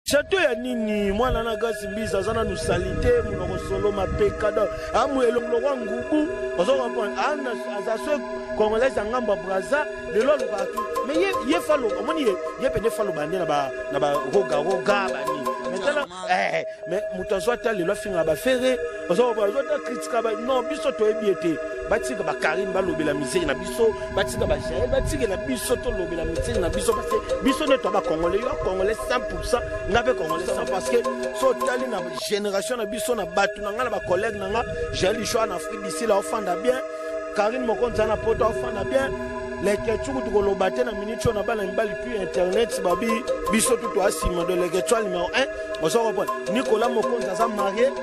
Chateau ya nini mwana na Grace Mbiza aza nanu salite monoko solo mapeka donc amu elongi lokwa ngubu ozo comprendre ana aza so congolaise ya ngambo ya Brazza lelo alobaka tu mais ye ye falo omoni ye ye pene falo bande na ba roga roga bani mais tala mais moto azwa ata lelo afingaka bafere, ozo comprendre, azwa ata critique ba non, biso toyebi ye te. Batika bakarine balobela misère na biso, batika bajael batikela biso tolobela misère na biso, parce que biso nde toa bacongolais. Yo congolais 100, nga mpe congolais 100, parce que so otali na génération na biso, na bato na nga, na bacollègue na nga, Jael Show na Afrique d'ici la ofanda bien, Karine Mokonzi na poto ofanda bien, Leketchu kutu koloba te. Na minute oyo na bana mibali puis internet babi biso tu toa nsima de Leketchu numéro 1, ozo comprendre. Nicolas Mokonzi aza marié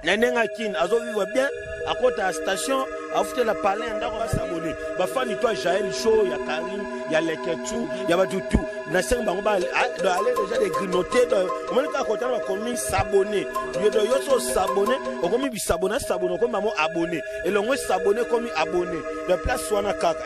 na ndenge akini, azovivre bien, akota ya station, afutela palin ya ndako. Basabone bafani to ya Jael Show, ya Karine, ya Leketu, ya bato tu, nasengi bango aller déjà de grignoter. Omoni kaka kotana bakomi s'abonner, yo so osabone, okomi bisabone, asabone, okomi bango abonné, elongo esabone, ekomi abonné de place wana kaka.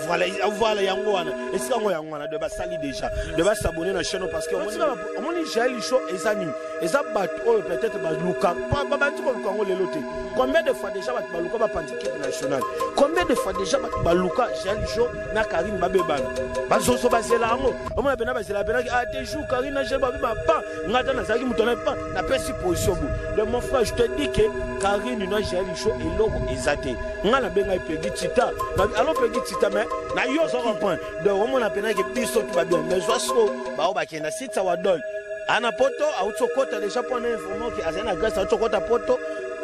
Voilà, voilà, yango wana esika yango, yango wana de basali déjà de basabone na chaîne, parce que omoni Jael Show eza nini? Eza bato oyo peut-être baluka, babandi koluka yango lelo te. Combien de fois déjà bato baluka bapanzi équipe nationale? Combien de fois déjà bato baluka Jael Show na Karine babebana? Bazozo bazela yango, omona pena bazela penaki ah te jour Karine na Jael babeba pa nga ata nazalaki moto na pa napesi position bo. Donc mon frère, je te dis que Karine na Jael Show eloko eza te. Nga nabengai Pegi Tita, alo Pegi Tita, mais na yo ozo comprendre. Donc omona penaki biso tu babien, mais zwa siko bao bakenda sitsa wadol ana poto, auti okota déjà mpo ana informe oke azali na Grèce, auti okota poto,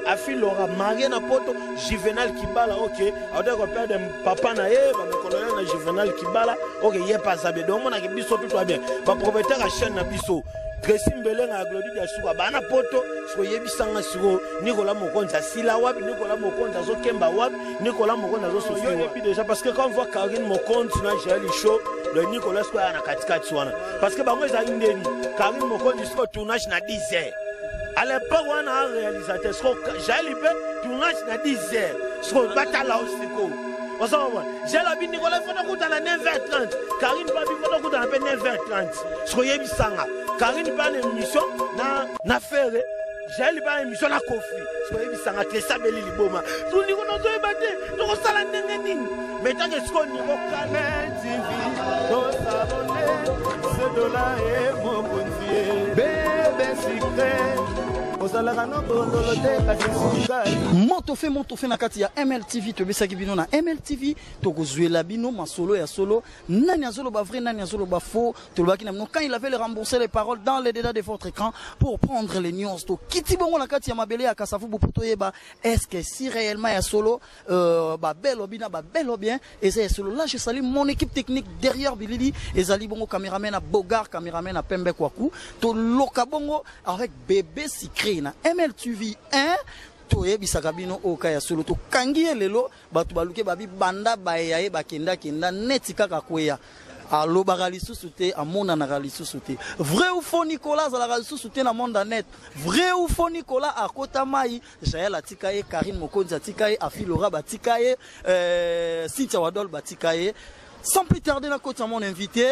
afilora marie na poto, Juvenal Kibala oke auti koperdre papa na ye, bamokolo ye na Juvenal Kibala oke ye mpe aza bien. Donc omonaki biso tu toa bien. Bapropriétaire ya chaîne na biso, Tracy Mbelenga ya Glodi Diasuka, bana poto siko oyebisanga sikoyo Nikola Mokonzi asila wapi? Nikola Mokonzi azokemba wapi? Nikola Mokonzi azosouffrir oyebi déjà, parce que quand on voit Karine Mokonzi na Jael Show, le Nicolas sikoyo aya na katikati wana, parce que bango ezali ndeni. Karine Mokonzi sikoyo tournage na 10 heures, à l'époque wana réalisateur sikoyo Jael mpe tournage na 10 heures, sikoyo batala o sikoyo ozomona Jael abi Nicolas faut tokutana 9h30, Karine mpe abi faut tokutana mpe 9h30. Sikoyo oyebisanga Karine mpe ana émission na Fere, Jael mpe ana émission na Kofi, sikoyo oyebisanga Tresa abeli liboma, so ndiko nazoyeba te tokosala ndenge nini. Mais tanke sikoyo niko TV tosabone sedola e mokonzi bebe sucré ozalaka no bololo te kasi sukali. Moto fe, moto fe na kati ya MLTV. Tobesaki bino na MLTV tokozwela bino masolo ya solo, nani azoloba vrai, nani azoloba faux. Tolobaki na bino quand il avait le rembourser les paroles dans les dedans de votre écran pour prendre les news. Tokiti bongo na kati ya mabele ya Kasavubu po toyeba est-ce que si réellement ya solo babelo bina babelo bien eza ya solo. Là, je salue mon équipe technique derrière bilili, ezali bongo caméraman na Bogar, caméraman na Pembe Kwaku. Toloka bongo avec bébé Sicré na MLTV 1. Toyebisaka bino oyo ka ya solo. Tokangi ye lelo, bato baluki babi banda bayeya ye, bakendakenda neti kaka kweya, alobaka lisusu te, amonanaka lisusu te. Vrai ou faux, Nicolas azalaka lisusu te na monde net? Vrai ou faux, Nicolas akota mai, Jael atika ye, Karine Mokonzi atika ye, Afilora batika ye, Cynthia Wadol batika ye? Sans plus tarder, na koti ya mon invité,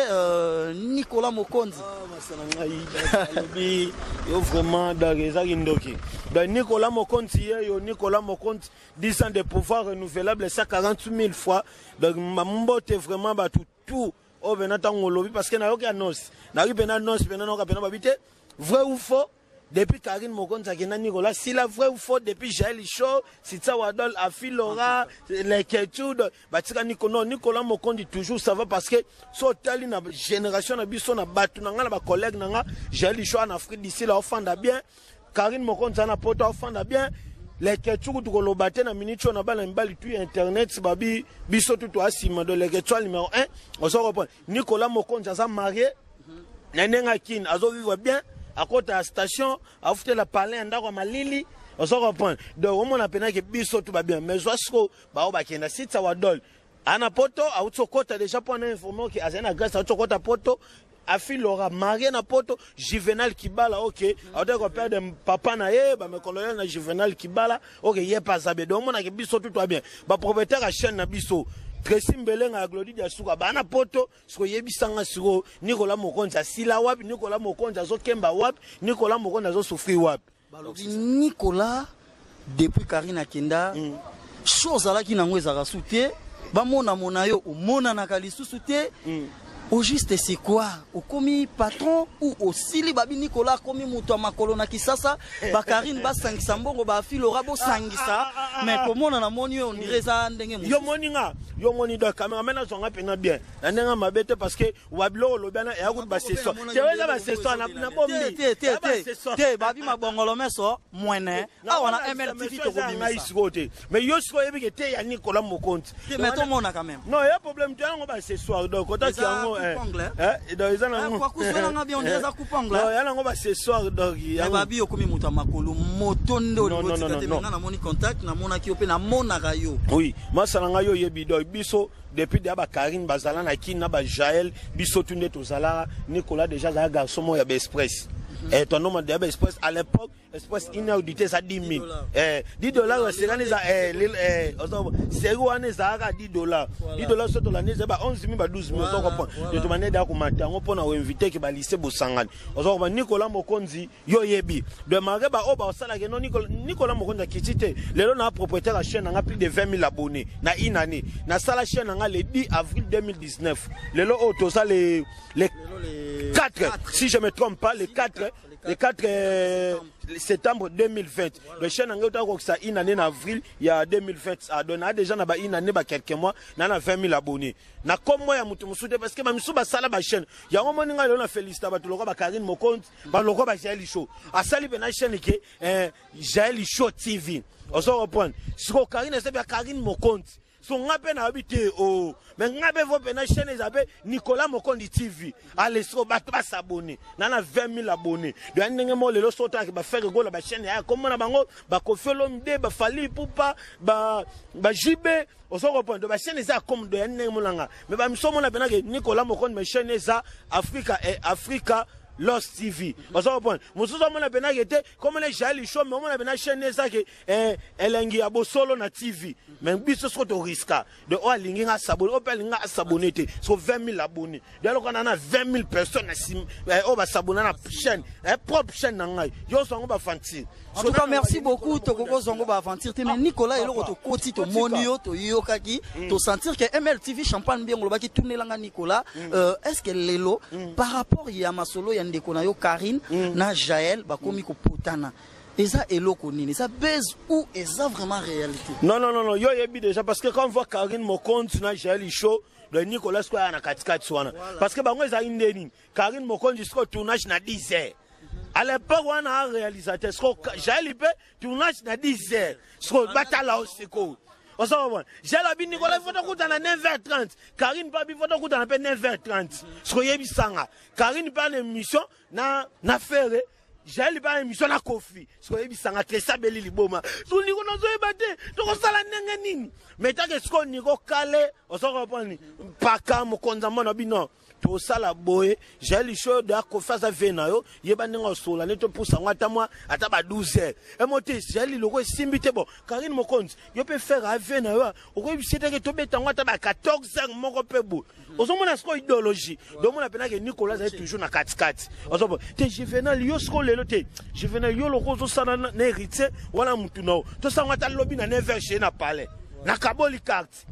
Nicolas Mokonzi. Ah, masala ngai alobi yo vraiment, donc ezaki ndoki. Donc Nicolas Mokonzi ye yo, Nicolas Mokonzi, 10 ans de pouvoir renouvelable 148 000 fois. Donc mambote vraiment bato tout oyo mpena ntango olobi, parce que nayoki annonce, nayoki mpena annonce, mpena nayoka mpena babi te. Vrai ou faux, depuis Karine Mokonzi akenda, Nicolas Sila? Vrai ou faux, depuis Jael Show, Sitsa Wadol, Afilora, Leketude batika Nico? Non, Nicolas Mokonzi toujours ça va, parce que so otali na génération na biso, na bato na nga, na bacollègue na nga, Jael Show en Afrique d'ici la ofanda bien, Karine Mokonzi na poto ofanda bien, Leketu kutu koloba te. Na minute oyo na bana mibali tu internet babi biso tu toa nsima de Leketu numéro 1, ozo comprendre. Nicolas Mokonzi aza marié na ndenge akini, azovivre bien, akota ya station, afutela palin ya ndako ya malili, ozo comprendre. Donc omona penaki biso tu babien, mais zwa siko bao bakenda sitsa wadol ana poto, auti okota déjà mpo ana informe oke azali na Grèce, auti okota poto, afilora marie na poto, Juvenal Kibala oke auti koperdre papa na ye, bamekolo ye na Juvenal Kibala oke ye mpe aza bien. Donc omonaki biso tu toa bien. Bapropriétaire ya chaîne na biso, Tracy Mbelenga ya Glody Diasuka bana poto. Siko yebisanga siko Nicolas Mokonzi asila wapi? Nicolas Mokonzi azokemba wapi? Nicolas Mokonzi azosouffrir wapi? Balobi Nicolas, depuis Karine akenda, show ozalaki nango ezalaka su te, bamonamona yo, omonanaka lisusu te. Au juste, c'est quoi? Okomi patron ou osili? Babi Nicolas akomi moto ya makolo na Kisasa. Bakarine basangisa mbongo, bafilora bosangisa, mais komona namoni oyo, on dirait eza ndenge mosusu. Yo moni nga, yo moni donc cameraman azwanga mpena bien na ndenge mabe te, parce que wa biloko olobi wana eya kutu baseso te, eza baseso na bombi. Te, te, te, te. Babi mabongolo meso mwene awa na MLTV. Ngai Tokobimisa. Sikoyo te, mais yo sikoyo oyebi ke te ya Nicolas Mokonzi. Te, mais tomona quand même. Non, ya problème te, yango baaccessoire, donc otaki Eza yango. coupe-ongle, Donc eza Ah, nango kwa kuswelanga bien, on dirait eza coupe-ongle. Non, ya nango baaccessoire, donc Mais yango. babi okomi moto ya makolo, moto nde Non, non, olingi otika non, te. non. Menga namoni contact, namonaki yo mpe namonaka yo. Oui, masala ngai, oyebi, donc biso depuis deya bakarine bazala na Kini na bajael, biso tu nde tozalaka. Nicolas déjà azala garçon moko ya baexpress. Tondoma deya baexpress à l'époque, express une heure du temps eza 10 000, 10 $. Sekani eza série wana ezalaka 10 $, 10 $. So tolandi, eza ba 11 000, ba 12 000. Ozo comprendre? De tobande deya komata yango mpona koinvite ke balise bosangani. Ozo comprendre? Nicolas Mokonzi, yo oyebi, de malgré baoyo baosalaka no, Nicolas Mokonzi akiti te. Lelo na propriétaire ya chaîne nanga, plus de 20 000 abonnés na une année. Nasala chaîne nanga le 10 avril 2019. Lelo oyo toza le 4, si je me trompe pas, le 4, le 4 septembre 2020. Le chaîne nanga otaka kokisa une année na avril ya 2020. Ah, donc na déjà na ba une année, ba quelques mois, na 20 000 abonnés na kombo ya moto mosusu te, parce que bamisusu basala bachaîne yango. Moni ngai lelo na félicita bato lokwa bakarine Mokonzi, balokwa bajael Show. Asali mpe na chaîne ke Jael Show TV. Ozo reprendre sikoyo Karine eza mpe ya Karine Mokonzi. So nga mpe nayebi te o, mais nga mpe vo mpe na chaîne eza mpe Nicolas Mokondi TV. Ale sikoyo bato basabone na 20 000 abonnés. Donc ya ndenge moko lelo so otalaki baFerre Gola, bachaîne ya komona bango, baKoffi Olomide, baFally Ipupa, baJB. Ozo comprendre? Donc bachaîne eza ya comme do ya ndenge monanga, mais bamiso omona mpenake Nicolas Mokondi, mais chaîne eza Africa, Africa Los TV. Ozo comprendre? Mosusu omona mpenake te komona Jael Show, mais omona mpena chaîne ezake elengi ya bosolo na TV. Mais biso soko toriska de oyo alingi nga asabone, oyo mpe alingi nga asabone te. So 20 000 abonnés de eloko na 20 000 personnes na sim oyo basabona na chaîne, propre chaîne na ngai. Nyonso yango bafantir. En tout cas, merci beaucoup. Tokokozongo baaventure te, mais Nicolas, eloko tokoti, tomoni yo, toyokaki, tosentir ke MLTV Champagne bien olobaki tunelanga Nicolas. Est ce que lelo, par rapport ya masolo ya ndeko na yo Karine na Jael, bakomi kopotana, eza eloko nini? Eza base ou eza vraiment réalité? Non, non, non, non, yo yebi déjà, parce que quand on voit Karine Mokonzi na Jael Show, de Nicolas sikoyo aya na katikati wana, parce que bango ezali nde nini? Karine Mokonzi sikoyo tournage na 10 heures à l'époque wana, réalisateur sikoyo Jael mpe tournage na 10 heures. Sikoyo batala o sikoyo, osakobona Jael abi Nicolas faut tokutana 9h30, Karine mpe abi faut tokutana mpe 9h30. Sikoyo yebisanga, Karine mpe ana émission na Ferre, Jael mpe ana émission na Kofi. Sikoyo yebisanga, Tresa beli liboma so Niko nazoyeba te tokosala ndenge nini. Mais take sikoyo Niko kale, ozokomprendre? Mpaka mokonzi ya mwana bino tosala boye, Jael Show de Akofi aza ve na yo, yeba ndenge osola nde topusa yango ata mwa ata ba 12 heures emo te. Jael loko esimbi te. Bon, Karine Mokonzi, yo mpe Ferre ave na yo, okoyebisi teke tobeta yango ata ba 14 heures moko mpe boye. Ozomona sikoyo idéologie, domona mpenake Nicolas azali toujours na katikati. Ozomona te Juvenal, yo sikoyo lelo te Juvenal, yo loko ozosala na héritier wana, mutu na yo tosala yango ata lobi na 9 heures chez na palais, nakaboli carte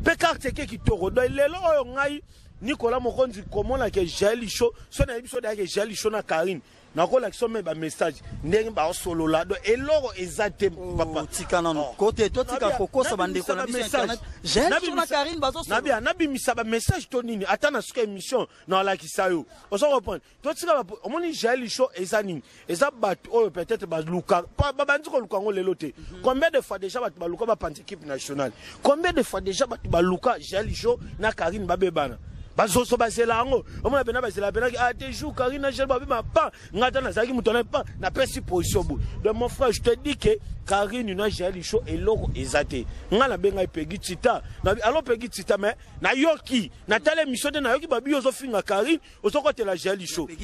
mpe carte eke kitoko. Donc lelo oyo ngai Nicolas Mokonzi komona ke Jael Show, so nayebi so deyake Jael Show na Karine, nakolakisa me bamessage ndenge baosolola. Donc eloko eza te, papa. Tika nano kote, totika kokosa bandeko na biso internet. Jael Show na Karine bazosolola. Nabia nabimisa bamessage to nini, ata na suka émission nalakisa yo. Ozo comprendre? Totika omoni Jael Show eza nini? Eza bato oyo peut-être baluka, babandi koluka yango lelo te. Combien de fois déjà bato baluka bapanza équipe nationale? Combien de fois déjà bato baluka Jael Show na Karine babebana? Bazoso bazela yango, omona pena bazela penaki ate jour Karine na Jael babeba pa nga ata nazalaki moto na pa napesi position boye. Donc mon frère, je te dis que Karine na Jael Show eloko eza te. Nga nabengai Pegi Tita, alo Pegi Tita, mais nayoki natala émission te, nayoki babi ozofinga Karine, ozokotela Jael Show. Te.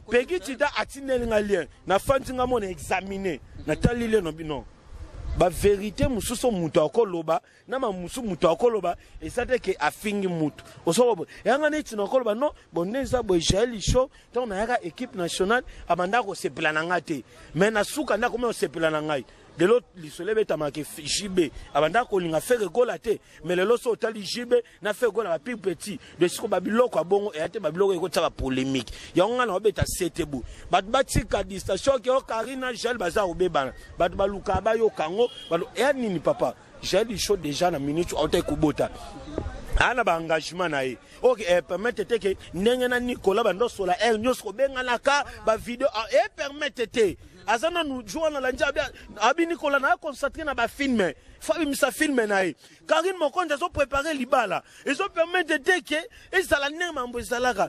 Pegi Tita atindeli nga lien, nafandi nga mona examine, natali lien na bino. Baverité mosusu moto akoloba na mamosusu moto akoloba eza te ke afingi motu. Osoko yanga neti nakoloba non, bon, nde eza boye. Jael Show, ntango nayaka équipe nationale, abanda kosepela na ngai te, mais na suka nde akomi kosepela na ngai. Lelo lisolo ebetamaka, JB abanda kolinga Ferre Gola te, mais lelo so otali JB na Ferre Gola, bapire petit de siko babiloko ya bongo eya te, babiloko ekotia bapolémique. Yango ngai na babeta sete boye, bato batika distraction ke o Karine na Jael baza kobebana. Bato balukaka bayoka yango, bato eya nini? Papa Jael Show déjà na minute autaki kobota, aa na baengagement na ye oyo epermettre te ke ndenge na Nicolas bandosola aire nyonso kobenganaka bavideo, epermettre te. Aza nanu jour wana landi abi Nicolas na concentré na bafilm, fo abimisa film na ye. Karine Mokonzi azoprépare libala, ezopermettre te ke ezala ndenge mambo ezalaka.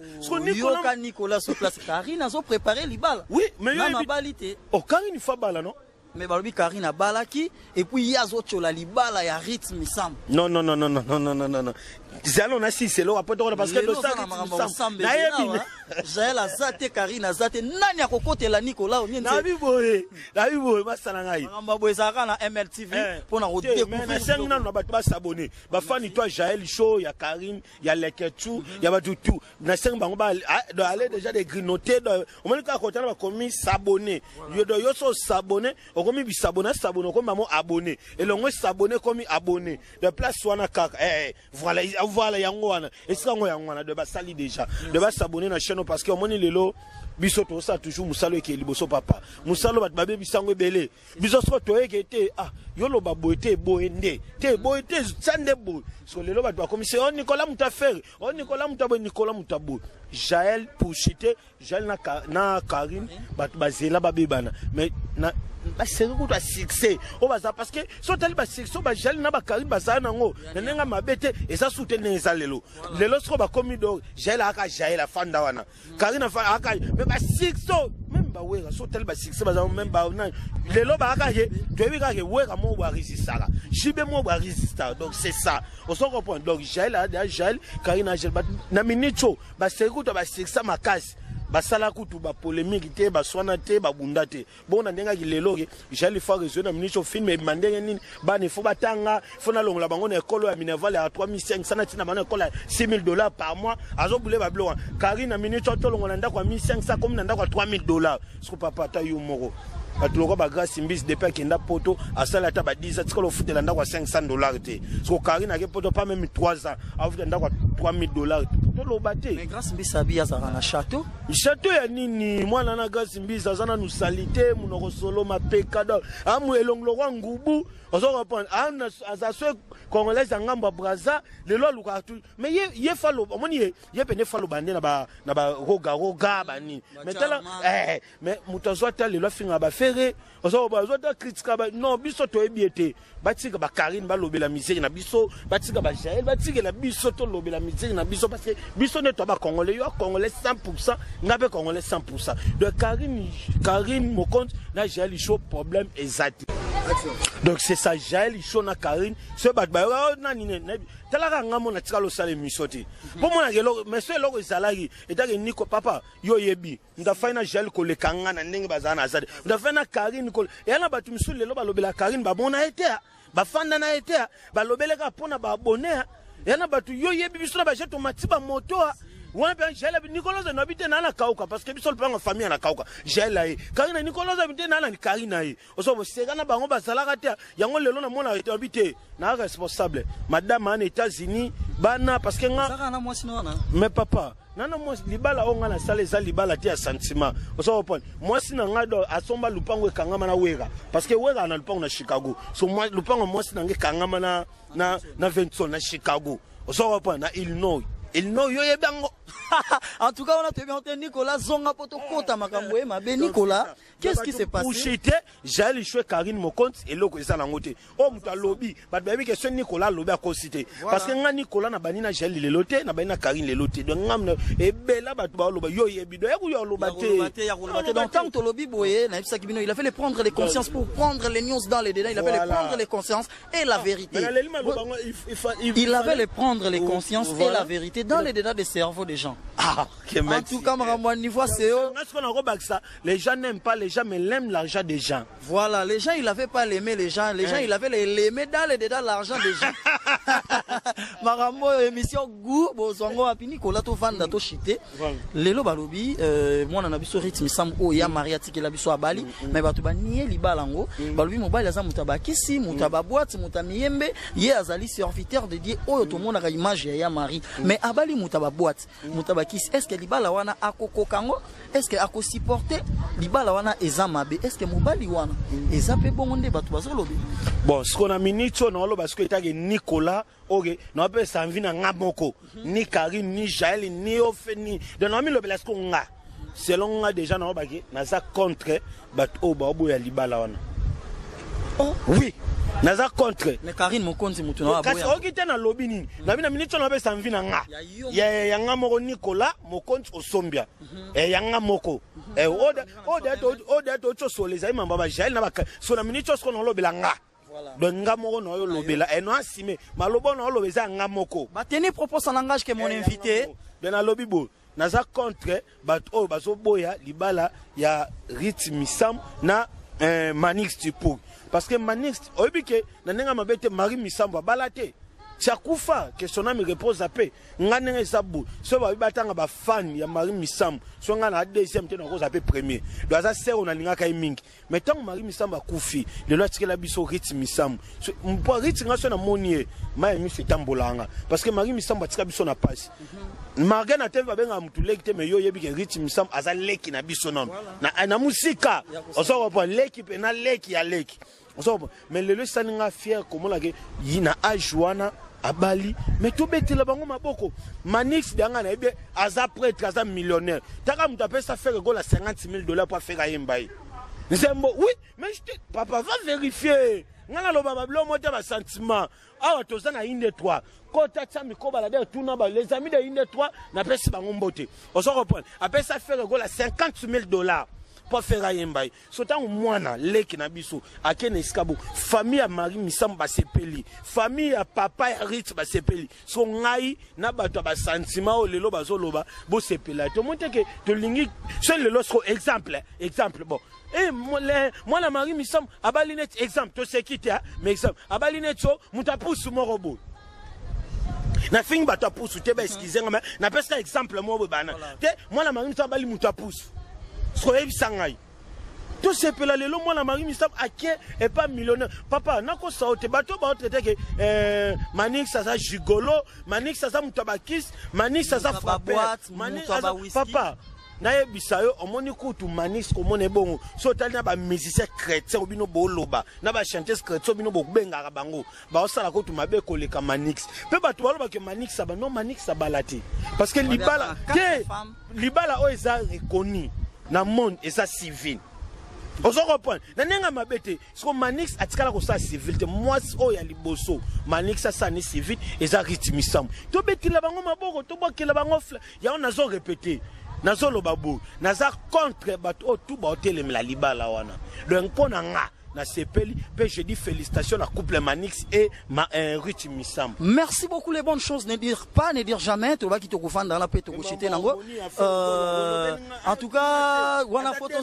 Yoka Nicolas sur place, Karine azoprépare libala. Oui, mais nano abali te. Oh, Karine fa bala, non? Mais balobi Karine abalaki et puis ye azotyola libala ya rythme sambe. Non, non, non, non, non, non, non, non, non, zalo na sisi eloko apo tokola parce que nayebi. Jael aza te, Karine aza te, nani akokotela Nicolas? Nabi boye, nabi boye, basala ngai. Makambo boye ezalaka na MLTV mpona kodécouvrir. Nano na bato basabone, bafani to ya Jael Show, ya Karine, ya Leketu, ya bato tout, nasengi bango aller déjà de grignoter. Omoni kaka kotala bakomi s'abonner, yo yo so s'abonner, okomi bisabone sabone, okomi bamo abonné, elongo s'abonner ekomi abonné de place wana kaka. Voilà, voilà, yango wana esika yango, yango wana de basali déjà de basabonner na chaîne, parce que omoni lelo biso tosala toujours mosala eke liboso. Papa, mosala bato babebisa yango ebele. Biso soko toyeke te, ah, yo loba boye te, boye nde te, boye te, tia nde boye. So lelo bato bakomisi o Nicolas moto afere, o Nicolas moto aboye, Nicolas moto aboye. Jael, pour citer Jael na Karine, bato bazela babebana, mais na baseri kutu ya succès oyo baza, parce que so otali basuccès oyo bajael na bakarine bazala nango na ndenge mabe te, eza su te ndenge eza lelo. Lelo soko bakomi do Jael aka, Jael afanda wana, Karine aka, mais basuccès même bawera, so otali basuccès baza même banani lelo baaka ke toyebi kaka ke Wera moko boye aresistaka, JB moko boye aresistaka. Donc c'est ça, ozo comprendre? Donc Jael aya Jael, Karine a Jael, na minute oyo baseri kutu basuccès makasi, basala kutu bapolémique te, baswana te, babunda te. Bongo na ndenge aki lelo ke Jael faut résoudre na minute film ebima ndenge nini? Bana ifo batanga, ifo nalongola bango na ekolo ya minerval ya 3500, na ntina bango na ekolo ya 6000 $ par mois, azobule babiloko wana. Karine na minute tolongola ndako ya 1500, komi na ndako ya 3000 $. Siko papa, ata yo moko, bato lokwa bagrâce Mbisi, depuis akenda poto asali ata ba 10, atikala ofutela ndako ya 500 $ te. Siko Karine ake poto pas même 3 ans, afutela ndako ya 3000 $, toloba te. Mais Grâce Mbisi abi azalaka na château. Château ya nini? Mwana na Grâce Mbisi aza nanu sali te, monoko solo, mapeka do amu elongo lokwa ngubu. Ozo comprendre? Aza so congolaise ya ngambo ya Braza. Lelo alukaka tu, mais ye fa loba, omoni ye pene fa loba nde na ba roga banini, mais tala, mais moto azwa ata lelo afingaka bafere, azwa ata kritika ba. Non, biso toyebi ye te. Batika bakarine balobela misere na biso, batika bajael batikela biso tolobela misere na biso, parce que biso nde toa bacongolais. Yo congolais 100, nga mpe congolais 100. Donc Karine Mokonzi na Jael Show, problème eza te. Donc c'est ça, Jael Show na Karine, so bato bayoka nani talaka nga mo natikala osala émission te mpo monaka eloko. Mais so eloko ezalaki etaki niko, papa, yo oyebi moto afai na Jael koleka nga na ndenge bazala na azali, moto afai na Karine eya na bato misusu lelo balobela Karine, bamona ye te, bafanda na ye te, balobeleka mpona baabone. Eya na bato yo yebi biso na baje tomati bamoto wana mpe Jael abi Nicolas nabi te naa na kauka, parce que biso lopanga famille na kauka. Jael aye Karine, Nicolas abi te naa na Karine aye oso boseka na bango bazalaka te. Yango lelo namonaka te, abi te naa responsable madame ana États-Unis bana, parce que nga mais papa nana mwasi libala oyo nga nasala eza libala te ya sentiment. Oso comprendre? Mwasi na ngai do asomba lupango ekangama na Wera, parce que Wera na lupango na Chicago. So lupango mwasi na ngai ekangama na Venson na Chicago. Oso comprendre? Na Illinois, Illinois, yo yebi yango. En tout cas wana toyebi yango te. Nicolas, zonga mpo tokota makambo ye mabe. Nicolas, qu'est-ce qui s'est passé? Pushi te, Jael Show, Karine Mokonzi, eloko eza nango te. Oyo moto alobi, bato bayebi ke so Nicolas alobi, akosi te, parce que nga Nicolas na bandi na Jael lelo te, na bandi na Karine lelo te. Donc nga ebela bato baoloba, yo oyebi do yakuyo aloba te. Donc tant tolobi boye, nayebisaki bino, il a fait les prendre les consciences pour prendre les news dans les délais. Il a fait les prendre les consciences et la vérité. Il avait les prendre les consciences et la vérité dans les délais des cerveaux des gens. gens. Ah, ok, En merci. tout cas, makambo ya niveau c'est eux. Nga sikoyo nakobakisa, les gens n'aiment pas les gens, mais l'aiment l'argent des gens. Voilà, les gens, il avait pas l'aimer les gens, les gens, il avait l'aimer dans le dedans l'argent des gens. Makambo émission goût, bozwango wapi Nicolas to vanda to chité. Voilà. Lelo balobi mwana na biso rythme sam o ya Maria tikela biso abali, mais bato ba nier libala ngo, balobi mobali aza mutu abakisi, mutu ababoîte, mutu amiyembe, ye azali serviteur de Dieu oyo tomonaka image ya ya Marie. Mais abali mutu ababoîte, mutu abakisi, est-ce que libala wana akokoka ngo? Est-ce que akosupporter libala wana eza mabe? Est-ce que mobali wana eza pe bongo nde bato bazolobi? Bon, sikoyo na minute oyo naoloba sikoyo etake Nicolas oke naopesa envie na nga moko, ni Karine, ni Jael, ni ofe, ni donc naomilobela sikoyo nga, selon nga déjà naobaki naza contre bato oyo baoboya libala wana. Oh. Oui, naza contre. Mais Karine Mokonzi mutu na kasi aboya. oki te, nalobi nini, nabi na minute oyo napesa envie na nga Ya yo. ya nga moko, Nicolas Mokonzi Osombia. Ya nga moko. Oyo deya touti osola ezali mambo ya bajael na baka. So na minute oyo sikoyo naolobela nga. Voilà. Donc nga moko naolobela no asime maloba naoloba eza ya nga moko. Bateni propos, ça n'engage que mon invité. Donc nalobi boye, naza contre bato oyo bazoboya libala ya Rit Misam na Manix Tipuk, parce que Manix, oyebi ke na ndenge ya mabe te, Marie Misambo abala te, ti akufa, que son âme repose ape. Nga ndenge eza boye, so babi batanga bafani ya Marie Misambo, so nga na deuxième te, nakoza mpe premier. Donc aza sere oyo nalingaka ye mingi, mais ntango Marie Misambo akufi, lelo atikela biso Rit Misambo. Mpo Rit, nga so namoni ye, mai ya miso etambolanga, parce que Marie Misambo atika biso na pasi. Malgré na te babengaka mutu leki te, mais yo oyebi ke Rit Misambo aza leki na biso nano na mosika, ozo comprendre, leki mpe na leki ya leki, ozo comprendre. Mais lelo esali nga fier komona ke yi na age wana abali, mais tobetela bango maboko. Manix danga nayebi aza prêtre, aza millionnaire, taka moto apesa Ferre Gola 50 000 $ po afeka yemba ye nzembo. Oui, mais papa va vérifier. Nga naloba babilo mo te, basentiment awa toza na inde 3 kota tia mikobala de tuna ba les amis de inde 3, napesi bango mbote, ozo comprendre. Apesa Ferre Gola 50 000 $ mpo afere ayemba ye. So ntango mwana leki na biso ake na esika bo, famille ya Marie Misambo basepeli, famille ya papa ya Rit basepeli. So ngai na bato ya basentiment oyo lelo bazoloba bosepela te, omoni te ke tolingi so lelo siko exemple bon, mwana Marie Misambo abali neti exemple, toseki te, mais exemple, abali neti so moto apusu moko boye. Nafingi bato apusu te, baexcuse nga, mais napesika exemple moko boye bana te. Mwana Marie Misambo abali moto apusu, soki oyebisa ngai tosepela lelo mwana Marie Misambo ake epa millionnaire. Papa, nakosa o te, bato baotraite ke Manix aza gigolo, Manix aza moto ya bakisi, Manix aza frappeur. Papa, nayebisa yo, omoni kutu Manix komona ebongo so otali na bamusicien chrétien bino boloba na bachanteuse chrétien bino bobengaka bango, baosala kutu mabe koleka Manix. Mpe bato balobake Manix aba non, Manix abala te, parce que libala te, libala oyo eza reconnu na monde eza civil, ozo comprendre, na ndenge ya mabe te. Siko Manix atikala kosala civil te. Mwasi oyo ya liboso Manix asala ni civil eza Rit Misambo. Tobetela bango maboko, tobwakela bango fleur. Yango nazo répéter, nazoloba boye, naza contre bato oyo tu baotelemela libala wana. Donc mpo na nga nasepeli mpe je dis félicitation na couple Manix et Ruth Misambo. Merci beaucoup. Les bonnes choses ne dire pas, ne dire jamais. Tolobaki tokofanda na mpe tokochite nango. En tout cas, wana photo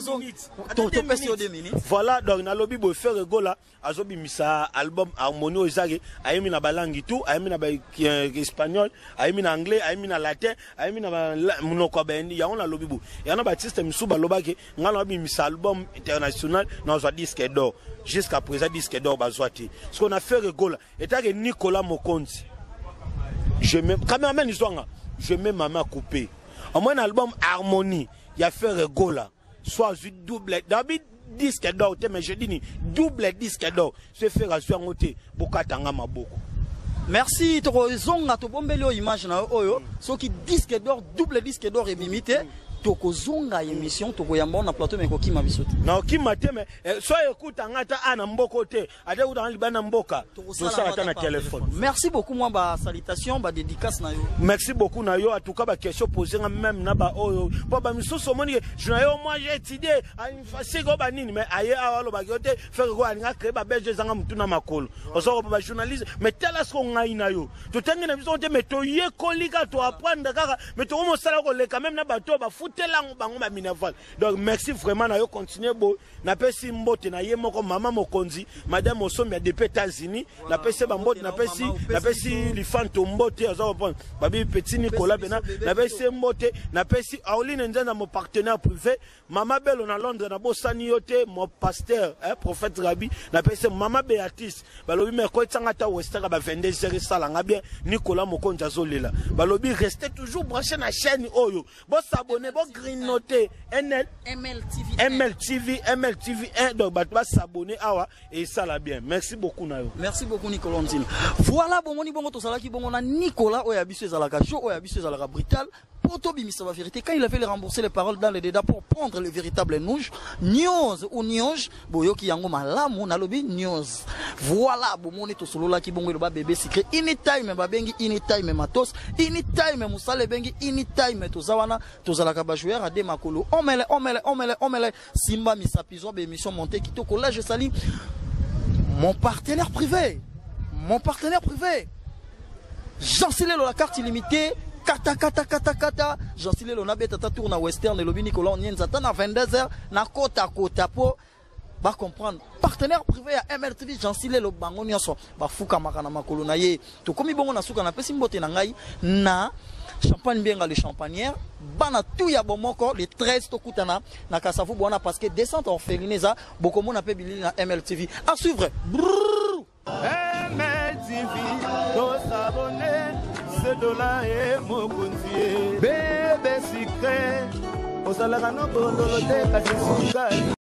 topesi yo 2 minutes. Voilà, donc nalobi boye, Ferre Gola azobimisa album Harmonie oyo ezaki, ayemi na balangi tu, ayemi na baespagnol, ayemi na anglais, ayemi na latin, ayemi na monoko ya baindi. Yango nalobi boye, yango na baartiste misusu balobaki ngai nabimisa album international, nazwa disque d'or. Jusqu'à présent disque d'or bazwa te. Soki na Ferre Gola etake Nicolas Mokonzi, je mets cameraman zwanga, je mets ma main coupée au moins album Harmonie ya Ferre Gola soit azwi double dabi disque d'or te, mais je dis ni double disque d'or, so Ferre azwi yango te, bokatanga maboko. Merci. Tokozonga, tobombeli oyo image na yo oyo, soki disque d'or, double disque d'or ebimi te. Tokozonga émission, tokoyamba na plateau, mais kokima biso te. Na okima te, mais so ekutanga ata a na mboko te, ate ekutanga libanda mboka, tosala ata na téléphone. Merci beaucoup. Moi, ba salutation, ba dédicace na yo. Merci beaucoup na yo. En tout cas, ba question posée nga même na ba oyo po ba misusu omoni je na yo, moi j'ai étudié à une fasike oyo banini, mais aye awa alobaki yo te frère ko alinga créer ba belge ezanga mutu na makolo, osoko ba journaliste. Mais tala siko ngai na yo totangi na biso te, mais toyekoli kaka, toapprendre kaka, mais tokomosala koleka même na bato oyo bafutelango bango baminerval. Donc merci vraiment na yo, continue boye. Napesi mbote na ye moko mama mokonzi, madame Osombi ya depuis États-Unis, napesi bambote, napesi lifanto mbote, aza comprendre babi petit Nicolas bena, napesi ye mbote, napesi Auline Nzenza, mon partenaire privé, mama Belo na Londres, nabosani yo te, mon pasteur, eh, prophète Rabi, napesi mama Béatrice. Balobi me kotianga ata westaka ba 22 heures, esalanga bien. Nicolas Mokonzi azolela, balobi restez toujours branché na chaîne oyo, bosabone, bogrignote NL MLTV. MLTV, MLTV 1. Donc bato basabone awa esala bien. Merci beaucoup na yo. Merci beaucoup, Nicolas Nzina. Voilà, bomoni bongo tosalaki bongo na Nicolas oyo ya biso ezalaka chaud, oyo ya biso ezalaka brutal. Po tobimisa ba vérité quand il avait rembourser les paroles dans le débat pour prendre les véritables news, news ou news, boyoki yango malamu, nalobi news. Voilà, bomoni tosololaki bongo, eloba bébé secret anytime babengi, anytime matos, anytime mosala ebengi, anytime toza wana, tozalaka ba joueur ade makolo omele omele omele omele simba misapi zwa ba émission montée kitoko. Là, je salue mon partenaire privé, mon partenaire privé Jean Silelo, la carte illimitée, kata kata kata kata. Jean Silelo nabeta ta tour na Western, elobi Nicolas Nienza ta na 22h na kota kota po ba comprendre. Partenaire privé ya MLTV Jean Silelo, bango nyonso bafukamaka na makolo na ye. Tokomi bongo na suka, napesi mbote na ngai na Champagne Bienga le champagnière, bana tout ya bomoko. Le 13 tokutana na Kasavu bwana, parce que descente orpheline eza, bokomona mpe bilili na MLTV à suivre. Brrr. MLTV, tosabone, sedola e mokonzi ye bebe sucré, ozalaka no bololo te kasi sukali.